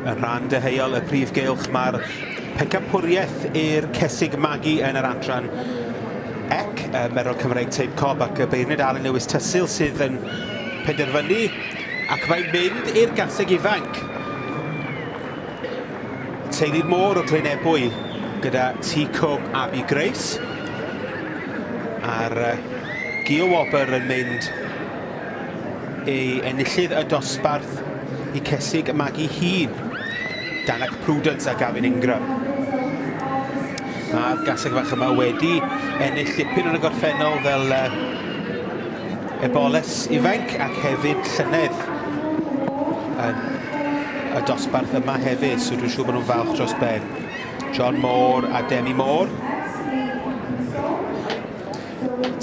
Yn rhan deheuol y prif gylch mae'r pencampwriaeth i'r cesig magu yn yr adran ec, y Merol Cymreig Teip Cob ac y beirniad Alun Lewis Tysil sydd yn penderfynu ac mae'n mynd i'r gaseg ifanc. Teulu'r Môr o Glyn Ebwy gyda Tŷ Cwm Abi Grace a'r Gio Wobr yn mynd i enillydd y dosbarth i Cesig Maggie Hun, Danak Prudence a Gavin Ingram. Mae'r gaseg fach yma wedi ennill dipyn yn y gorffennol fel eboles ifanc ac hefyd llynedd yn y dosbarth yma hefyd, so dwi'n siŵr bod nhw'n falch dros ben. John Moore a Demi Moore.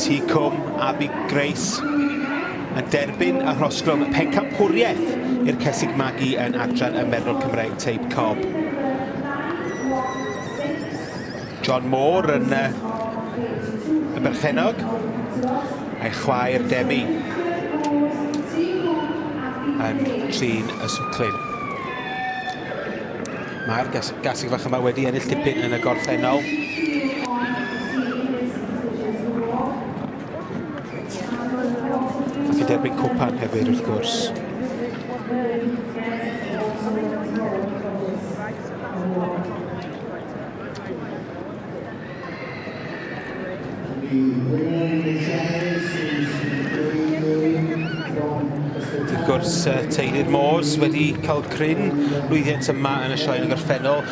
Tŷ Cwm, Abi Grace yn derbyn y rhosglwm pencampwriaeth i'r Cesig Magu yn adran y Merlod Cymreig Teip Cob. John Moore yn y berchennog, a'i chwaer Demi yn trin y swclyn. Mae'r gaseg fach yma wedi ennill dipyn yn y gorffennol. Ac yn derbyn cwpan hefyd wrth gwrs. Wrth gwrs, teulu'r Moors wedi cael cryn lwyddiant yma yn y sioe yn y gorffennol.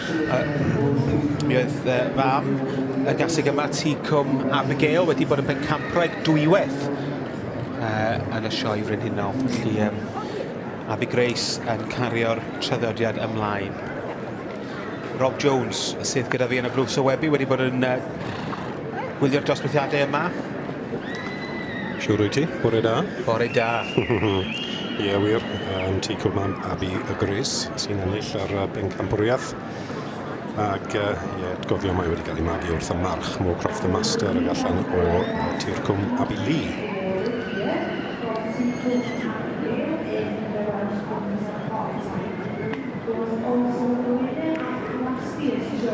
Mi oedd fam y gaseg yma, Tŷ Cwm Abigail, wedi bod yn bencampwraig dwywaith yn y sioe frenhinol. Felly, Abi Grace yn cario'r traddodiad ymlaen. Rob Jones sydd gyda fi yn y blws o Webi wedi bod yn gwylio'r dosbarthiadau yma. Siwr wyt ti? Bore da. Bore da. Ie, yeah, wir. Tŷ Cwm Abi y Grace sy'n ennill ar bencampwriaeth. Ac ie, yeah, gofio mae wedi cael ei magu wrth y march Moorcroft the Master ag allan o Tir Cwm Abi Lee.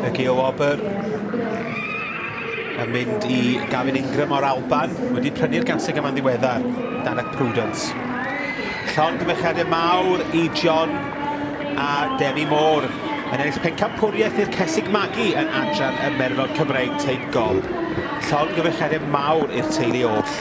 Y Geo Wobr yn mynd i Gavin Ingram o'r Alban, wedi prynu'r gaseg yma'n ddiweddar, Danak Prudence. Llongyfarchiadau mawr i John a Demi Moore yn ennill pencampwriaeth i'r Cesig Magu yn adran y Merlod Cymreig Teip Gob. Llongyfarchiadau mawr i'r teulu oll.